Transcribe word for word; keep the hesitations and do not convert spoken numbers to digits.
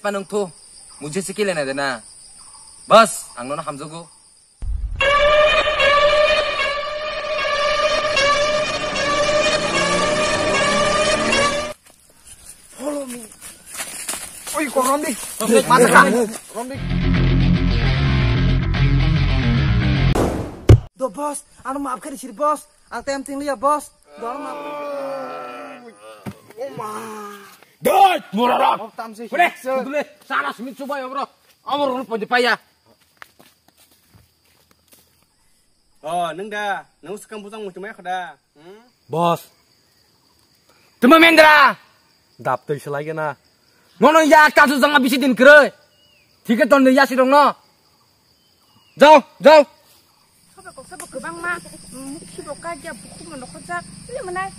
Pa nung thu, mujhe se kile na dena. Bas, ang nono hamjago. Follow me. Oi, ko romdi. Romdi, mata ka. Romdi. Do boss, ano maaf kari sir boss. Ang tem ting liya boss. Do ano maaf. Oma. Doi, murarok. Tam se. Kule, dule, sana sumit subai abro. Abro rupo di paya. Oh, nung da, nung sekam bujang muchung mai khoda. Hmm? Boss. Tuma mendra. Dap tei selai gana. Nono ya ta su jang bisi din kre. Thike ton ya si dong no. Jao, jao. Sobe kok sobe kwbangma, mm, mukhibo kajak, bukhukno nokhorjak, ini mwnai.